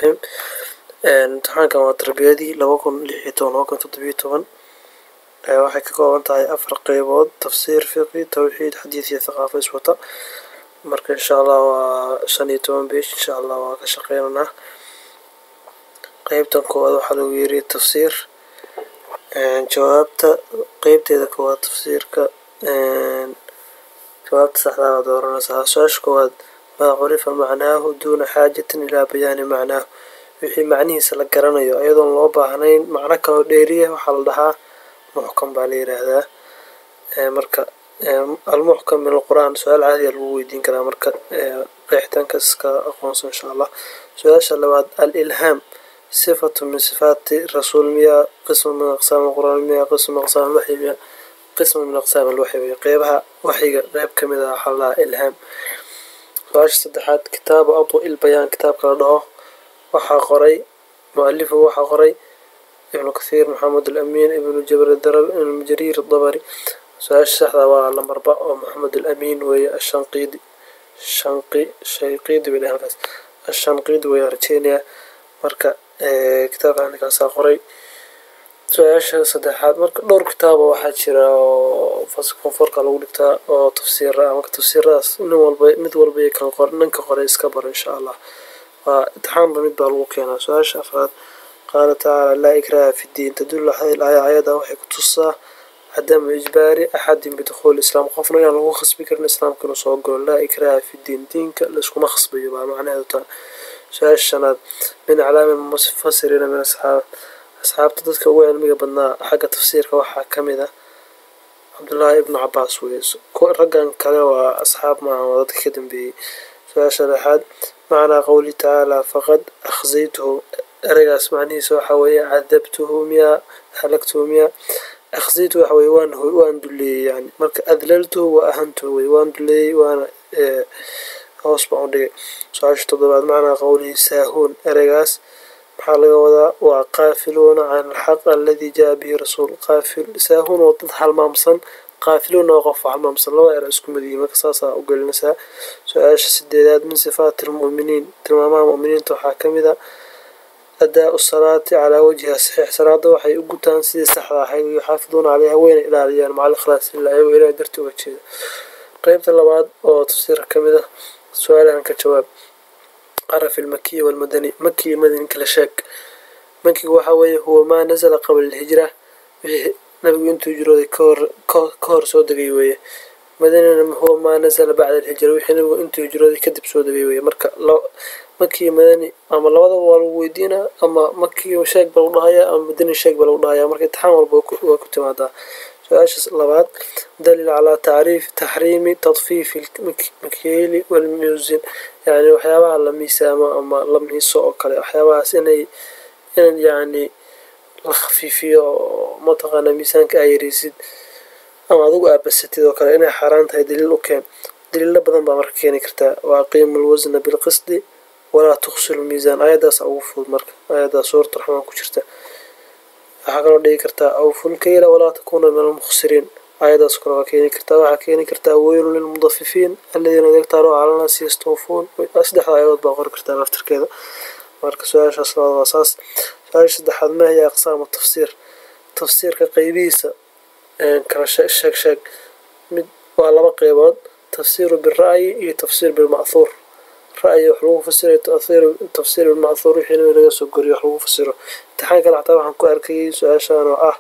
Imtixaankan waa tarbiyadii 2016, 2017. Waxay ka kooban tahay afar qeybood: tafsiir, fiqi, tawxiid, xadiid iyo thaqaafo iswata. Marka insha Allah waa 15 page. Insha Allah waa ka shaqeynaynaa. Qeybtan koowaad waxaa lagu yiri tafsiir. Jawaabta qeybteeda koowaad, tafsiirka, jawaabta saxda baa dooranaysaa. Su-aasha koowaad: maa curifa macnaahu duuna xaajatin ilaa bayaani macnaahu. Wixii macnihiisa la garanayo iyadoon loo baahnayn macno kaloo dheeriya waxaa la dhahaa muxkam baa la yiraahdaa. Marka almuxkam min alqur-aan su-aal caadiya lagu weydiin karaa. Marka qeexitaankaas iska aqoonsan insha Allah. Su-aasha labaad: al-ilhaam sifatu min sifaati rasuul miya, qismu min aqsaam alqur-aan miya, qismu min aqsaam alwaxyi miya? Qismu min aqsaam alwaxyi wey, qeybaha waxyiga qeyb ka mid ah waxaa la dhahaa ilhaam. Su-aasha saddexaad: kitaabu adwa il bayaan kitaabka la dhaho waxaa qoray, mualifuhu waxaa qoray Ibnu Kathiir, Maxamed Alamiin, Ibnu Jabr, Ibnu Jariir Dabari. Su-aasha saxda waa lambarba oo Maxamed Alamiin weeye. Ashanqiidi, shanqi shayqiidi bay dhahay halkaas, Ashanqiidi weeye rajeynayaa. Marka kitaabka ninkaasaa qoray. Su-aasha saddexaad, marka dhowr kitaaba waxaa jira oo fasalka koonfurka lagu dhigtaa oo tafsiira ah. Marka tafsiiradaas nin walba, mid walba iyo kan qor, ninka qoray iska baro insha Allah. Waa imtixaanba mid baa lagu keenaa. Su-aasha afraad: qaala tacaala laa ikraha fi ddiin, tadullu hadihi al-aaya, ayada waxay ku tusaa cadamu ijbaari axadin bidukhuuli islaam, qofna inaan lagu khasbi karin islaamka inuu soo galo. Laa ikraha fi ddiin, diinka layskuma khasbayo baa macnaheedu taa. Su-aasha shanaad: min aclaami mufasiriina min asxaab, asxaabta dadka ugu cilmiga badnaa xagga tafsiirka waxaa ka mid ah Cabdullaahi Ibnu Cabaas weye. Raggan kale waa asxaab maaha, waa dadka ka dambeeyey. Su-aasha lixaad: macnaa qowlihi tacaala faqad akhzaytuhu, ereygaas macnihiisa waxaa weeye cadabtuhu miya, halagtuhu miya? Akhzaytuhu waxa weye waan duleeyey yani. Marka adlaltuhu wa ahantuhu wey, waan duleeyey waana hoos baan u dhigay. Su-aasha toddobaad: macnaa qowlihi saahuun, ereygaas maxaa laga wadaa? Waa qaafiluuna can alxaq aladi jaa bihi rasuul. Qaafil saahuun waa dad halmaamsan, qaafiluuna waa qof halmaamsan, laba ere isku mid yihiin, marka saasaa u gelinaysaa. Su-aasha sideedaad: min sifaati almu'miniin, tilmaamaha mu'miniinta waxaa ka mid a adaa-u salaati calaa wajhiha saxiix, salaada waxay u gutaan sidii saxda ahayd, yuxaafiduuna caleyha, wayna ilaaliyaan, maca alikhlaas lillah, ayagoo Ilahay dartii uga jeeda. Qeybta labaad oo tafsiirka ka mid ah, su-aalahan ka jawaab. Caraf almakiya walmadani, maki iyo madani kala sheeg. Makiga waxaa weeye huwa maa nasala qabla alhijra, wixii nabigu intuu hijrooday kahor soo degay weeye. Madanina huwa maa nasala bacda alhijra, wixii nabigu intuu hijrooday kadib soo degay weeye. Marka maki iyo madani ama labadaba waa lagu weydiinaa, ama maki sheeg baa lagu dhahayaa ama madani sheeg baa lagu dhahayaa. Marka imtixaan walba waa ku timaadaa. Su-aasha labaad: dalil calaa tacriif taxriimi tadfiifi mikyeyli walmuusin, yacni waxyaabaha la miisaamo ama la miiso oo kale, waxyaabahaas inay in yacni la khafiifiyo oo mataqaana miisaanka aa yareysid ama adigu aabasatid oo kale inay xaaraan tahay, daliil u keen. Daliilo badan baa marka keeni kartaa. Wa aqiimu lwasna bilqisdi walaa tukhsiru lmiisaan, aayaddaasa ugu fudud. Marka aayaddaas suurat Raxmaan ku jirta. Waxaa kaloo dhigi kartaa awful kayla walaa takuuna min almukhsiriin, aayadaas kale waa keeni kartaa. Waxaa keeni kartaa weylun lilmudafifiin aladiina ida ktaaluu cala nnaasi yastawfuun. Saddexda aayadood baa qori kartaa laftirkeeda. Marka su-aashaas labaad waa saas. Su-aasha saddexaad: maa hiya aqsaamu tafsiir, tafsiirka qeybihiisa kala sheeg sheeg. Mid waa laba qeybood: tafsiiru bira'yi iyo tafsiir bilma'thuur. Ra'yi wax lagu fasirayo, tafsiir bilma'thuur wixii nabiga laga soo goriyo wax lagu fasiro. Imtixaan kale xataa waxaan ku arkayay su-aashan oo ah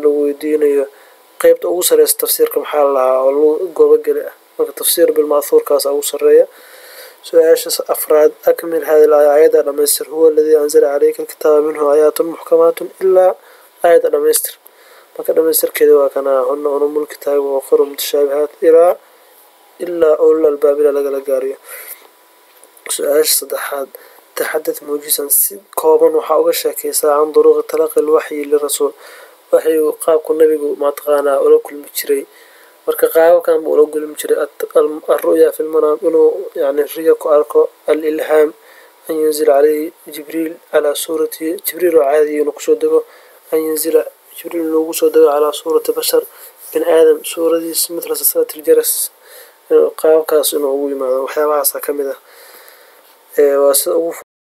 lagu weydiinayo qeybta ugu sareysa tafsiirka maxaa la lahaa oo lagu goobageli ah. Marka tafsiir bilma'thuurkaas ugu sareeya. Su-aasha afraad: akmil hadi al aaya, aayadda dhamaystir. Huwa aladii anzala calayka alkitaaba minhu aayaatun muxkamaatun ilaa aayadda dhamaystir. Marka dhamaystirkeeda waa kana: huna umul kitaabi wa ukhru mutashaabihaat ilaa ulul albaab ilaa lagala gaariyo. Su-aasha saddexaad: taxadath muujisan, si kooban waxaa uga sheekeysaa can duruuqi talaqi alwaxyi lirasuul, waxyigu qaabku nabigu mataqaanaa ula kulmi jiray. Marka qaababkan buu ula kulmi jiray: alru'ya fi lmanaam, inuu yani riyo ku arko; alilhaam, an yanzila caleyhi Jibriil calaa suurati Jibriil oo caadiya inuu kusoo dego; an yanzila Jibriil inuu soo dego calaa suurati bashar, bini aadam suuradiis, mithla silsilati aljaras, qaababkaas inuu ugu yimaado. Waxyaabahaasa ka mid ah. Waa sida ugu